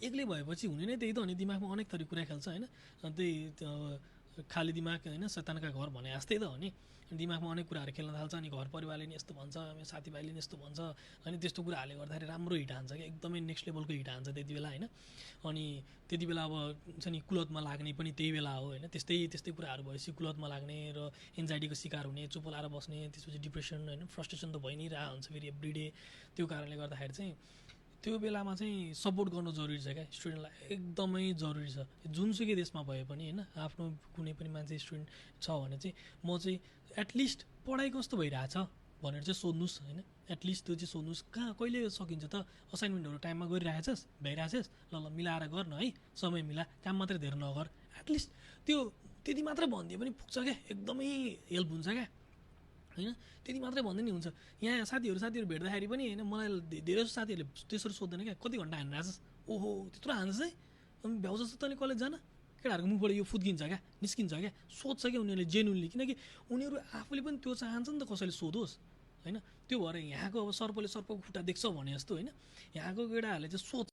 एक्लै भएपछि हुने नै त्यही त हो नि, दिमागमा अनेक थरी कुरा खेल्छ होइन। त्यही खाली दिमाग होइन शैतानका घर भने जस्तै त हो नि। दिमागमा अनेक कुराहरू खेल्न थाल्छ, अनि घर परिवारले नि यस्तो भन्छ, मेरो साथीभाइले नि यस्तो भन्छ, अनि त्यस्तो कुराहरूले गर्दाखेरि राम्रो हिट हान्छ क्या, एकदमै नेक्स्ट लेभलको हिट हान्छ त्यति बेला होइन। अनि त्यति बेला अब हुन्छ नि कुलतमा लाग्ने पनि त्यही बेला हो होइन। त्यस्तै त्यस्तै कुराहरू भएपछि कुलतमा लाग्ने र एन्जाइटीको शिकार हुने, चुप लाएर बस्ने, त्यसपछि डिप्रेसन होइन, फ्रस्ट्रेसन त भइ नै रहेको हुन्छ फेरि एभ्रिडे। त्यो कारणले गर्दाखेरि चाहिँ त्यो बेलामा चाहिँ सपोर्ट गर्नु जरुरी छ क्या, स्टुडेन्टलाई एकदमै जरुरी छ, जुनसुकै देशमा भए पनि होइन। आफ्नो कुनै पनि मान्छे स्टुडेन्ट छ भने चाहिँ म चाहिँ एटलिस्ट पढाइ कस्तो भइरहेछ भनेर चाहिँ सोध्नुहोस् होइन। एटलिस्ट त्यो चाहिँ सोध्नुहोस्, कहाँ कहिले सकिन्छ त, असाइनमेन्टहरू टाइममा गरिरहेछस्, भइरहेछस्, ल ल मिलाएर गर न है, समय मिला, काम मात्रै धेरै नगर। एटलिस्ट त्यो त्यति मात्रै भनिदियो पनि पुग्छ क्या, एकदमै हेल्प हुन्छ क्या होइन। त्यति मात्रै भन्दै नि हुन्छ। यहाँ साथीहरू भेट्दाखेरि पनि होइन, मलाई धेरै जस्तो साथीहरूले त्यसरी सोध्दैन क्या, कति घन्टा हानिरहेछस्, ओहो त्यत्रो हान्छस् है, अनि भ्याउँछ जस्तो तैँले कलेज जान, केटाहरूको मुखबाट यो फुत्किन्छ क्या, निस्किन्छ क्या, सोध्छ क्या उनीहरूले जेन्युनली, किनकि उनीहरू आफूले पनि त्यो चाहन्छ नि त कसैले सोधोस् होइन। त्यो भएर यहाँको अब सर्पले सर्पको खुट्टा देख्छ भने जस्तो होइन, यहाँको केटाहरूले चाहिँ सोध्छ